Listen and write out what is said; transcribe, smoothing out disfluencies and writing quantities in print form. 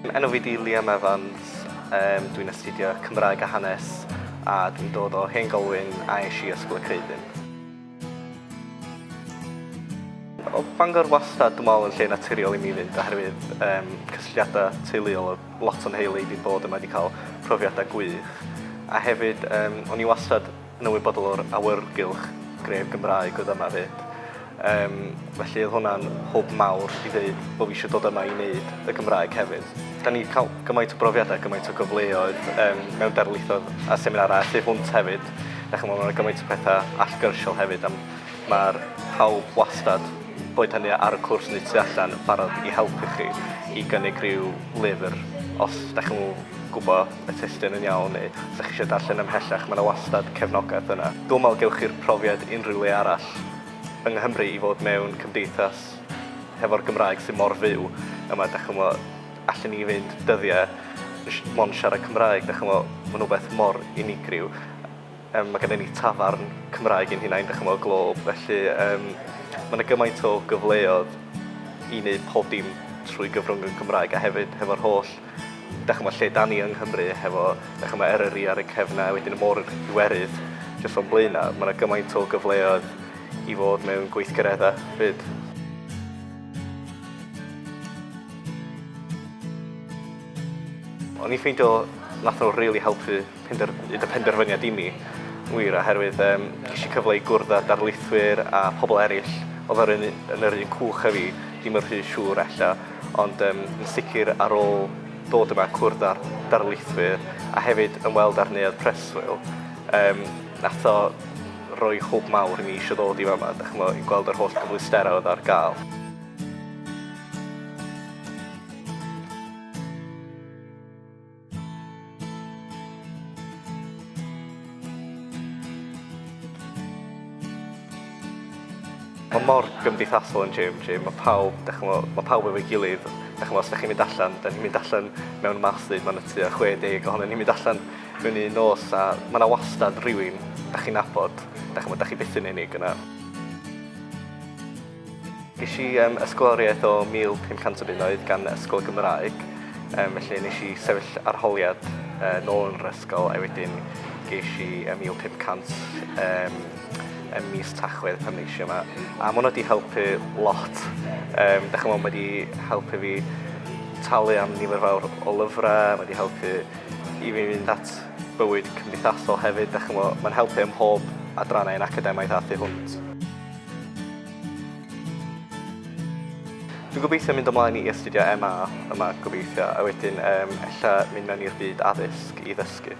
Enw fi 'di Liam Evans, yym dwi'n astudio Cymraeg a Hanes a dwi'n dod o Hen Golwyn a es i Ysgol y Creuddyn. Oedd Bangor wastad dwi'n meddwl yn lle naturiol i mi fynd oherwydd yym cysylltiadau teuluol oedd lot o'n nheulu i 'di bod yma 'di cael profiadau gwych a hefyd yym o'n i wastad yn ymwybodol o'r awyrgylch gref Gymraeg oedd yma 'fyd. Yym, felly oedd hwnna'n hwb mawr i ddeud bod fi eisiau dod yma i wneud y Gymraeg hefyd. Da ni 'di cael gymaint o brofiadau, gymaint o gyfleoedd yym mewn darlithoedd a seminarau a thu hwnt hefyd. Dach chimod, ma' 'na gymaint o pethau allgyrsiol hefyd a ma'r pawb wastad, boed hynny ar y cwrs neu tu allan, yn barod i helpu chi i gynnig rhyw lyfr os dach chi'm yn gwybod y testun yn iawn neu os dach chi eisiau darllen ymhellach, mae 'na wastad cefnogaeth yna. Dwi'n meddwl gewch chi'r profiad unrhyw le arall yng Nghymru i fod mewn cymdeithas hefo'r Gymraeg sydd mor fyw yma, dach chimod, allen ni fynd dyddiau mond siarad Cymraeg, dach chimod, mae'n rhywbeth mor unigryw. Yym mae gennym ni tafarn Cymraeg ein hunain, dach chimod, Glob, felly yym mae 'na gymaint o gyfleoedd i wneud pob dim trwy gyfrwng y Gymraeg a hefyd hefo'r holl dach chimod, lle dan ni yng Nghymru hefo, dach chimod, Eryri ar y cefnau, wedyn y môr Iwerydd jyst o'n blaenau, mae 'na gymaint o gyfleoedd i fod mewn gweithgareddau 'fyd. O'n i'n ffeindio nath o rili helpu pender- neud y penderfyniad i mi, wir, oherwydd yym ges i cyfle i gwrdd â darlithwyr a pobl eraill oedd ar un yn yr un cwch â fi, ddim yn rhy siŵr ella, ond yym yn sicr ar ôl dod yma cwrdd â'r darlithwyr a hefyd ymweld â'r neuadd preswyl, yym nath o roi hwb mawr i mi isio ddod i fama, dach ch'mo', i gweld yr holl gyfleusterau oedd ar gael. Mae mor gymdeithasol yn JMJ, mae pawb, dach ch'mo', mae pawb efo'i gilydd, dach ch'mo' os dach chi'n mynd allan, 'dan ni'n mynd allan mewn maes ma' 'na tua 60 ohonon ni'n mynd allan mewn un nos a ma' 'na wastad rywun dach chi'n nabod, dach ch'mo' dach chi byth yn unig yna. Ges i yym ysgoloriaeth o 1,500 o bunnoedd gan Ysgol y Gymraeg, yym felly nes i sefyll arholiad yy nôl yn yr ysgol a wedyn ges i y 1,500 yym ym mis Tachwedd pan ddes i yma. A ma' hwnna 'di helpu lot. Yym dach ch'mo' ma' 'di helpu fi talu am nifer fawr o lyfrau, ma' 'di helpu i fi fynd at bywyd cymdeithasol hefyd, dach ch'mo' ma'n helpu ym mhob adrannau yn academaidd a thu hwnt. Dwi'n gobeithio mynd ymlaen i astudio MA yma gobeithio a wedyn yym ella mynd mewn i'r byd addysg i ddysgu.